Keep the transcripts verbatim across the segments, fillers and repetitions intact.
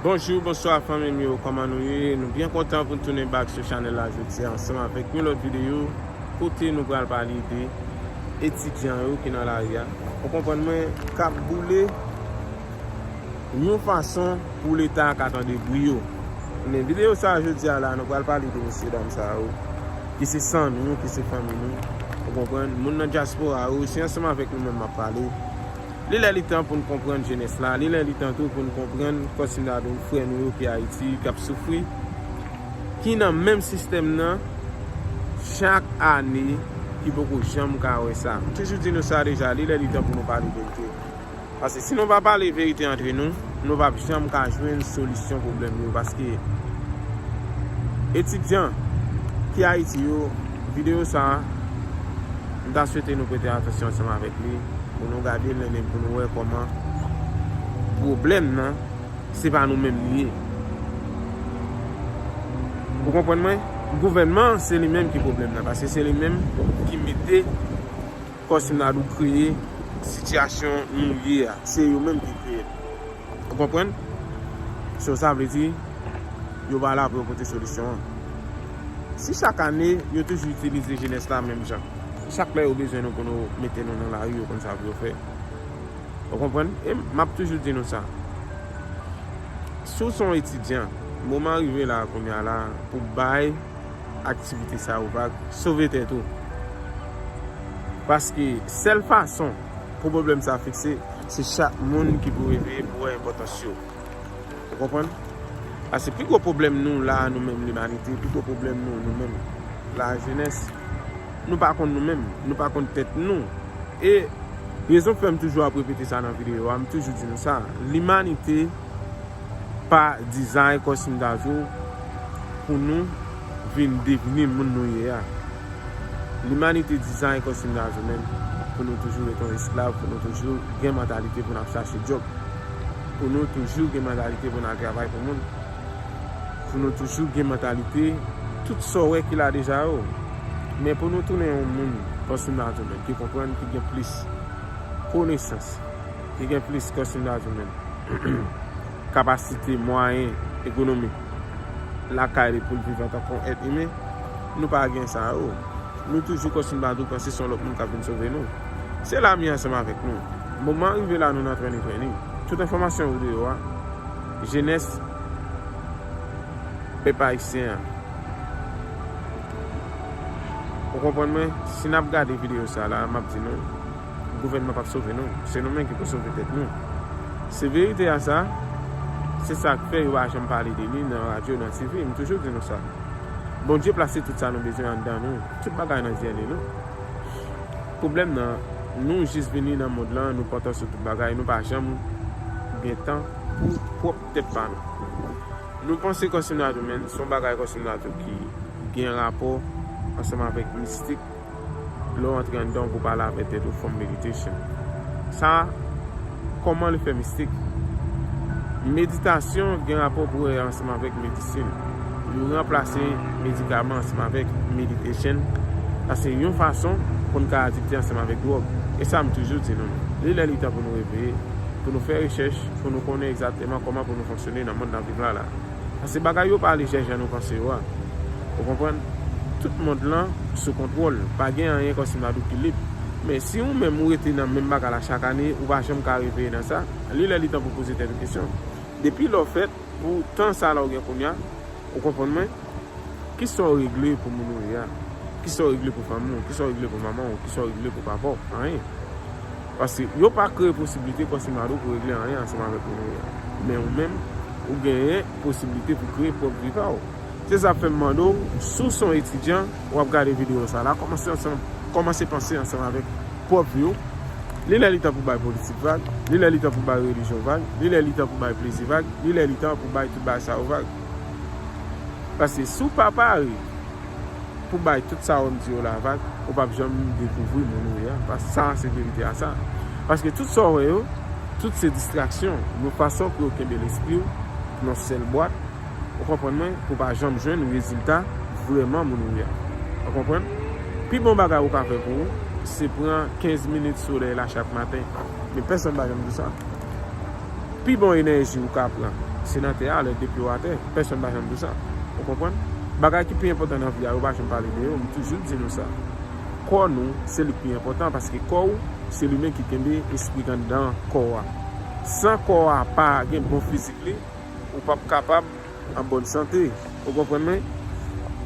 Bonjou, bonswa fanmi m yo, kòman nou ye? Nou byen kontan pou n tounen back sou chanèl la jodi a ansanm avèk yon lòt videyo kote nou pral pale de etidyan yo ki nan lari a. Ou konprann mwen, k ap boule yon fason pou Leta ka tande bri yo. Men videyo sa a jodi a la, nou pral pale de mesye dam sa yo, ki se zanmi nou, ki se fanmi nou. Ou konprann? Moun nan dyaspora yo, se ansanm avèk nou menm m ap pale. Li lè li tan pou n konprann jenès la, li lè li tan tou pou n konprann kòm si m ta di w frè nou yo ki Ayiti, k ap soufri, ki nan menm sistèm nan chak ane, ki poko janm ka wè sa. M toujou di nou sa deja, li lè li tan pou nou pale verite. Paske si nou pa pale verite antre nou, nou p ap janm ka jwenn solisyon pwoblèm yo. Paske etidyan ki Ayiti yo, videyo sa a, m ta swete nou prete atansyon ansanm avèk li, pou nou gade l, men pou nou wè kòman pwoblèm nan, se pa nou menm li ye. Ou konprann mwen? Gouvènman an, se li menm ki pwoblèm nan, paske se li menm ki mete kòm si m ta di w kreye sitiyasyon nou ye a. Se yo menm ki kreye l. Ou konprann? So, sa vle di, yo pa la pou yo pote solisyon an. Si chak ane, yo toujou itilize jenès la menm jan, chak lè yo bezwen nou pou nou mete nou nan lari, yo konn sa pou yo fè. Ou konprann? E m ap toujou di nou sa. Si w se yon etidyan, moman rive la kounye a la pou bay aktivite sa yo vag, sove tèt ou. Paske sèl fason pou pwoblèm sa fikse, se chak moun ki pou reveye pou wè enpòtans yo. Ou konprann? Paske pi gwo pwoblèm nou la, nou menm limanite, pi gwo pwoblèm nou, nou menm lajenès, nou pa konn nou menm, nou pa konn tèt nou. E rezon k fè m toujou ap repete sa nan videyo a, m toujou di nou sa, limanite pa dizay kòm si m ta di w pou nou vin devni moun nou ye a. Limanite dizay kòm si m ta di w menm pou nou toujou ret yon esklav, pou nou toujou gen mantalite pou n ap chache djòb, pou nou toujou gen mantalite pou n al travay pou moun, pou nou toujou gen mantalite tout sa w wè ki la deja yo. Men pou nou tounen yon moun kòm si m ta di w menm ki konprann, ki gen plis konesans, ki gen plis kòm si m ta di w menm kapasite, mwayen ekonomik lakay li pou l viv antanke yon èt imen, nou pa gen sa yo. Nou toujou kòm si m ta di w panse se yon lòt moun k ap vin sove nou. Se lami ansanm avèk nou. Moman rive la, nou nan twenty twenty. Tout enfòmasyon yo deyò a. Jenès pèp ayisyen an. Ou konprann mwen? Si n ap gade videyo sa la, m ap di nou, gouvènman p ap sove nou. Se nou menm ki pou sove tèt nou. Se verite a sa. Se sa k fè yo pa janm pale de li nan radyo, nan T V. M toujou di nou sa. Bondye plase tout sa nou bezwen anndan nou. Tout bagay nan D N A nou. Pwoblèm nan, nou jis vini nan mond lan, nou pòtan sou tout bagay, nou pa janm gen tan pou pwòp tèt pa nou. Nou panse kòm si m ta di w menm se yon bagay kòm si m ta di w ki gen rapò ansanm avèk mistik. Lè w antre anndan w pou pale avèk tèt ou, form meditation. Sa, kòman li fè mistik? Meditasyon gen rapò pou wè ansanm avèk medisin. Yo ranplase medikaman ansanm avèk meditation. Sa se yon fason pou n ka adikte ansanm avèk dwòg. E sa m toujou di nou. Li lè li tan pou nou reveye, pou nou fè rechèch, pou nou konnen egzakteman kòman pou nou fonksyone nan mond n ap viv la la. Paske bagay yo pa lejè jan nou panse yo a. Ou konprann? Tout mond lan sou kontwòl. Pa gen anyen kòm si m ta di w ki lib. Men si ou menm ou rete nan menm bagay la chak ane, ou pa janm ka reveye nan sa, li lè li tan pou poze tèt ou kesyon. Depi lè w fèt, pou tan sa la w gen kounye a, ou konprann mwen? Kisa w regle pou moun ou ye a? Kisa w regle pou fanmi w? Kisa w regle pou manman w? Kisa w regle pou papa w? Anyen. Paske yo pa kreye posiblite kòm si m ta di w pou regle anyen ansanm avèk moun ou ye a. Men ou menm, ou genyen posiblite pou kreye pwòp vi pa w. Se sa k fè m mande w, si w se yon etidyan, w ap gade videyo sa la, kòmanse ansanm, kòmanse panse ansanm avèk pwòp vi w. Li lè li tan pou bay politik vag, li lè li tan pou bay relijyon vag, li lè li tan pou bay plezi vag, li lè li tan pou bay tout bagay sa yo vag. Paske si w pa pare pou bay tout sa yo m di yo la vag, ou p ap janm dekouvri moun ou ye a. Paske sa se verite a sa. Paske tout sa w wè yo, tout se distraksyon, yon fason pou yo kenbe lespri w nan sèl bwat, ou konprann mwen, pou w pa janm jwenn rezilta vrèman moun ou ye a. Ou konprann? Pi bon bagay ou ka fè pou ou, se pran kenz minit solèy la chak maten. Men pèsonn pa janm di w sa. Pi bon enèji ou ka pran, se nan tè a, lè de pye w atè. Pèsonn pa janm di w sa. Ou konprann? Bagay ki pi enpòtan nan vi a, yo pa janm pale de yo. M toujou di nou sa. Kò nou, se li k pi enpòtan, paske kò w, se li menm ki kenbe espri k anndan kò a. San kò a pa gen bon fizik li, ou p ap kapab an bòn sante. Ou konprann mwen?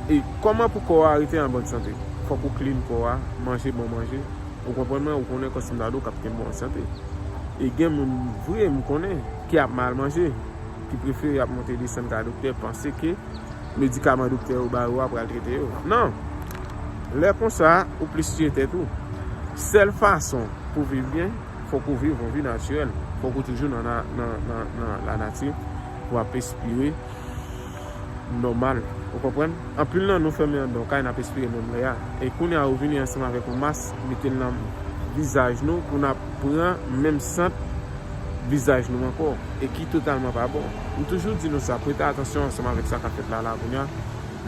E kòman pou kò a rete an bòn sante? Fòk ou clean kò a, manje bon manje. Ou konprann mwen? Ou konnen kò Simdado k ap kenbe w an sante. E gen moun vre m konnen ki ap mal manje, ki prefere y ap monte desann kay doktè, panse ke medikaman doktè yo ba yo a pral trete yo. Non! Lè konsa, ou plis tiye tèt ou. Sèl fason pou viv byen, fòk ou viv yon vi natirèl. Fòk ou toujou nan, nan, nan, nan, nan lanati pou ap espire nòmal. Ou konprann? Anpil nan nou fèmen anndan yon kay, n ap espere menm lè a. E kounye a, ou vini ansanm avèk yon mas, mete l nan vizaj nou pou n ap pran menm sant vizaj nou ankò. E ki totalman pa bon. M toujou di nou sa, prete atansyon ansanm avèk sa k ap fèt la, la kounye a.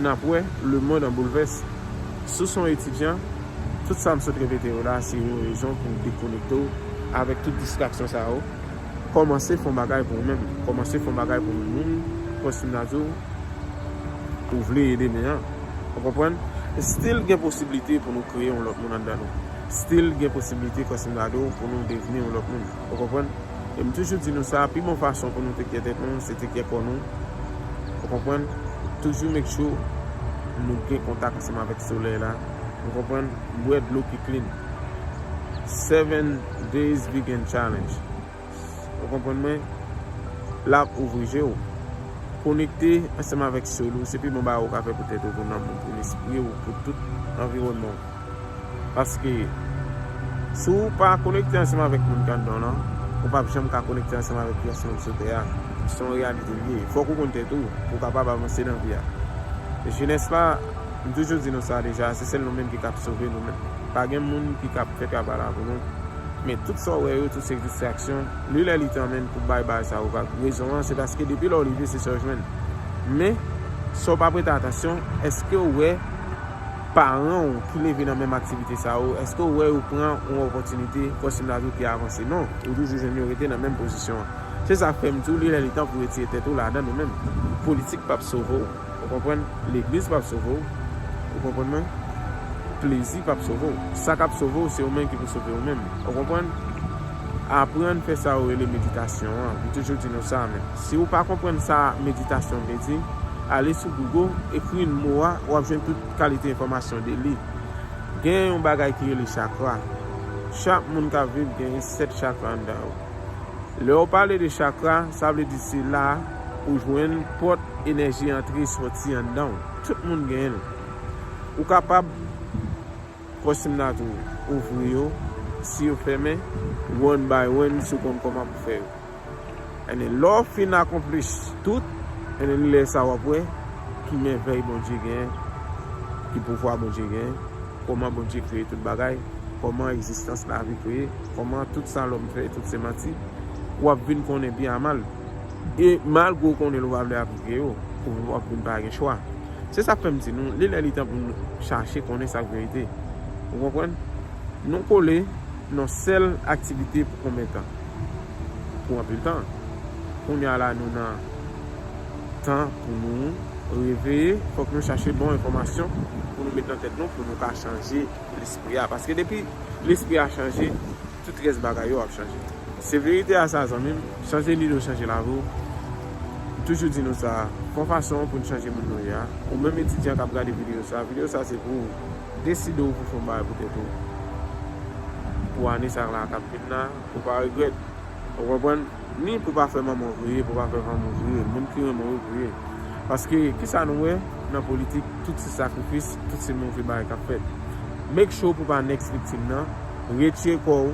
N ap wè, lemonn an boulvès. Si w se yon etidyan, tout sa m sot repete yo la, se yon rezon pou w dekonekte w avèk tout distraksyon sa yo. Kòmanse fè yon bagay pou ou menm. Kòmanse fè yon bagay pou moun, kòm si m ta di w, ou vle ede men an. Ou konprann? Still gen posiblite pou nou kreye yon lòt moun anndan nou. Still gen posiblite, kòm si m ta di w, pou nou devni yon lòt moun. Ou konprann? E m toujou di nou sa, pi bon fason pou nou tekye tèt nou, se tekye kò nou. Ou konprann? Toujou make sure nou gen kontak ansanm avèk solèy la. Ou konprann? Bwè dlo ki clean. Seven Days Vegan Challenge. Ou konprann mwen? L ap ouvri je w. Konekte ansanm avèk syèl ou. Se pi bon bagay ou ka fè pou tèt ou, pou nanm ou, pou lespri w, pou tout anviwònman w. Paske, si w pa konekte ansanm avèk moun k anndan w lan, ou p ap janm ka konekte ansanm avèk pyès moun sou tè a. Se yon reyalite l ye. Fòk ou konn tèt ou, pou w kapab avanse nan vi a. Jenès la, m toujou di nou sa deja, se sèl nou menm ki kab sove nou menm. Pa gen moun ki kab fè travay la pou nou. Men tout sa w wè yo, tout se distraksyon. Li lè li tan menm pou bay bagay sa yo vag. Rezon an, se paske depi lè w leve, se sa w jwenn. Men, sa w pa prete atansyon, èske w wè paran w ki leve nan menm aktivite sa yo, èske w wè yo pran yon opòtinite, kòm si m ta di w, ki avanse? Non, ou toujou jwenn yo rete nan menm pozisyon an. Se sa k fè m di w, li lè li tan pou w retire tèt ou ladan nou menm. Politik p ap sove w. Ou konprann? Legliz p ap sove w. Ou konprann mwen? Plezi p ap sove w. Sa k ap sove w, se ou menm ki pou sove ou menm. Ou konprann? Aprann fè sa yo rele meditasyon an. M toujou di nou sa, men si w pa konprann sa meditasyon vle di, ale sou Google, ekri mo a, w ap jwenn tout kalite enfòmasyon de li. Gen yon bagay ki rele chakra. Chak moun k ap viv genyen sèt chakra anndan yo. Lè w pale de chakra, sa vle di se la ou jwenn pòt enèji antre sòti anndan w. Tout moun genyen l. Ou kapab, kòm si m ta di w, ouvri yo, si yo fèmen, one by one, si w konn kòman pou fè yo. Ebyen, lè w fin akonplis tout, ebyen, lè sa w ap wè ki mèvèy Bondye genyen, ki pouvwa Bondye genyen, kòman Bondye kreye tout bagay, kòman egzistans lavi kreye, kòman tout sa lòm fè, tout se manti, w ap vin konnen byen a mal. E malgre w konnen l, ou pa vle aplike yo, ou w ap vin pa gen chwa. Se sa k fè m di nou, li lè li tan pou nou chache konnen sa k verite. Ou konprann? Nou kole nan sèl aktivite pou konbyen tan? Pou anpil tan. Kounye a la, nou nan tan pou nou reveye, fòk nou chache bon enfòmasyon pou nou met nan tèt nou, pou nou ka chanje lespri a. Paske depi lespri a chanje, tout rès bagay yo ap chanje. Se verite a sa, zanmi m. Chanje lide w, chanje lavi w. M toujou di nou sa, fè yon fason pou n chanje moun nou ye a. Ou menm etidyan k ap gade videyo sa, videyo sa se pou ou. Deside w pou fè yon bagay pou tèt ou. Pou ane sa la k ap vin la, pou w pa regrèt. Ou konprann? Ni pou pa fè manman w kriye, pou pa fè fanmi w kriye, moun ki renmen w yo kriye. Paske, kisa nou wè nan politik? Tout se sakrifis, tout se move bagay k ap fèt. Make sure pou pa next viktim nan, retire kò w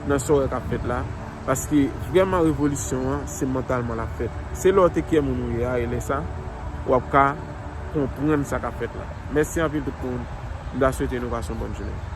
nan sa w wè k ap fèt la. Paske, vrèman, revolisyon an, se mantalman l ap fèt. Se lè w te kè moun ou ye a, e lè sa, w ap ka konprann sa k ap fèt la. Mèsi anpil tout moun. M ta swete nou pase yon bòn jounen.